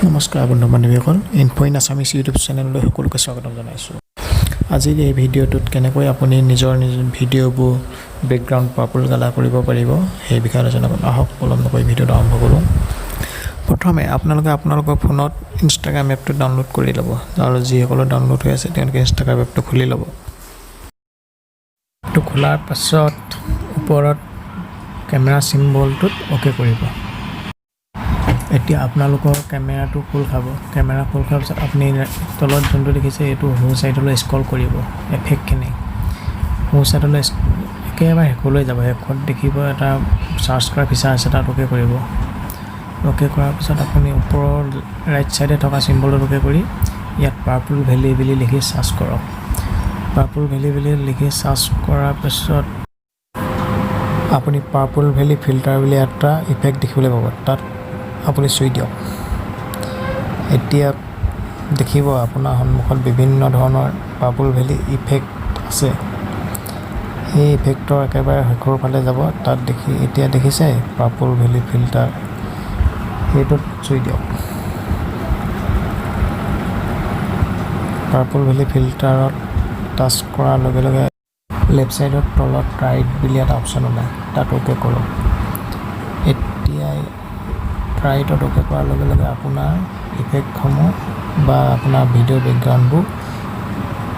নমস্কাৰ বন্ধু বান্ধৱীসকল, ইনফ' in Assamese YouTube চেনেললৈ সকলোকে স্বাগতম জনাইছোঁ। আজিৰ এই ভিডিঅ'টোত কেনেকৈ আপুনি নিজৰ নিজৰ ভিডিঅ'বোৰ বেকগ্ৰাউণ্ড পাৰ্পল কালাৰ কৰিব পাৰিব, সেই বিষয়ে আলোচনা কৰিম। আহক, পলম নকৰি ভিডিঅ'টো আৰম্ভ কৰোঁ। প্ৰথমে আপোনালোকে আপোনালোকৰ ফোনত ইনষ্টাগ্ৰাম এপটো ডাউনলোড কৰি ল'ব আৰু যিসকলৰ ডাউনলোড হৈ আছে, তেওঁলোকে ইনষ্টাগ্ৰাম এপটো খুলি ল'ব। এপটো খোলাৰ পাছত ওপৰত কেমেৰা চিম্বলটোত অ'কে কৰিব। এতিয়া আপোনালোকৰ কেমেৰাটো খোল খাব। কেমেৰা খোল খোৱাৰ পিছত আপুনি তলত যোনটো দেখিছে, এইটো সোঁ ছাইডলৈ স্ক্ৰল কৰিব। এফেক্টখিনি সোঁ ছাইডলৈ একেবাৰে শেষলৈ যাব। শেষত দেখিব এটা চাৰ্চ কৰা ফিচাৰ আছে, তাত অ'কে কৰিব। অ'কে কৰাৰ পিছত আপুনি ওপৰৰ ৰাইট ছাইডে থকা চিম্বলটোত অ'কে কৰি ইয়াত পাৰ্পল ভেলি বুলি লিখি চাৰ্চ কৰক। পাৰ্পল ভেলি বুলি লিখি চাৰ্চ কৰাৰ পিছত আপুনি পাৰ্পল ভেলি ফিল্টাৰ বুলি এটা ইফেক্ট দেখিবলৈ পাব। তাত আপুনি চুই দিয়ক। এতিয়া দেখিব আপোনাৰ সন্মুখত বিভিন্ন ধৰণৰ পাৰ্পল ভেলি ইফেক্ট আছে। সেই ইফেক্টৰ একেবাৰে শেষৰ ফালে যাব। তাত দেখি এতিয়া দেখিছে পাৰ্পল ভেলি ফিল্টাৰ, সেইটোত চুই দিয়ক। পাৰ্পল ভেলি ফিল্টাৰত টাচ কৰাৰ লগে লগে লেফ্ট ছাইডত তলত ট্ৰাইড বুলি এটা অপশ্যন ওলায়, তাত অ'কে কৰক। এতিয়াই ট্ৰাইডত অ'কে কৰাৰ লগে লগে আপোনাৰ ইফেক্টসমূহ বা আপোনাৰ ভিডিঅ' বেকগ্ৰাউণ্ডবোৰ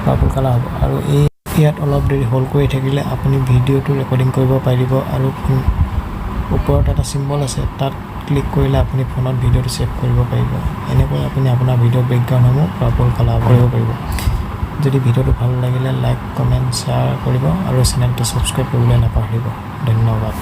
পাৰ্পল কালাৰ হ'ব। আৰু এই ইয়াত অলপ দেৰি হোল্ড কৰি থাকিলে আপুনি ভিডিঅ'টো ৰেকৰ্ডিং কৰিব পাৰিব আৰু ফোন ওপৰত এটা চিম্বল আছে, তাত ক্লিক কৰিলে আপুনি ফোনত ভিডিঅ'টো ছেভ কৰিব পাৰিব। এনেকৈ আপুনি আপোনাৰ ভিডিঅ' বেকগ্ৰাউণ্ডসমূহ পাৰ্পল কালাৰ কৰিব পাৰিব। যদি ভিডিঅ'টো ভাল লাগিলে লাইক, কমেণ্ট, শ্বেয়াৰ কৰিব আৰু চেনেলটো ছাবস্ক্ৰাইব কৰিবলৈ নাপাহৰিব। ধন্যবাদ।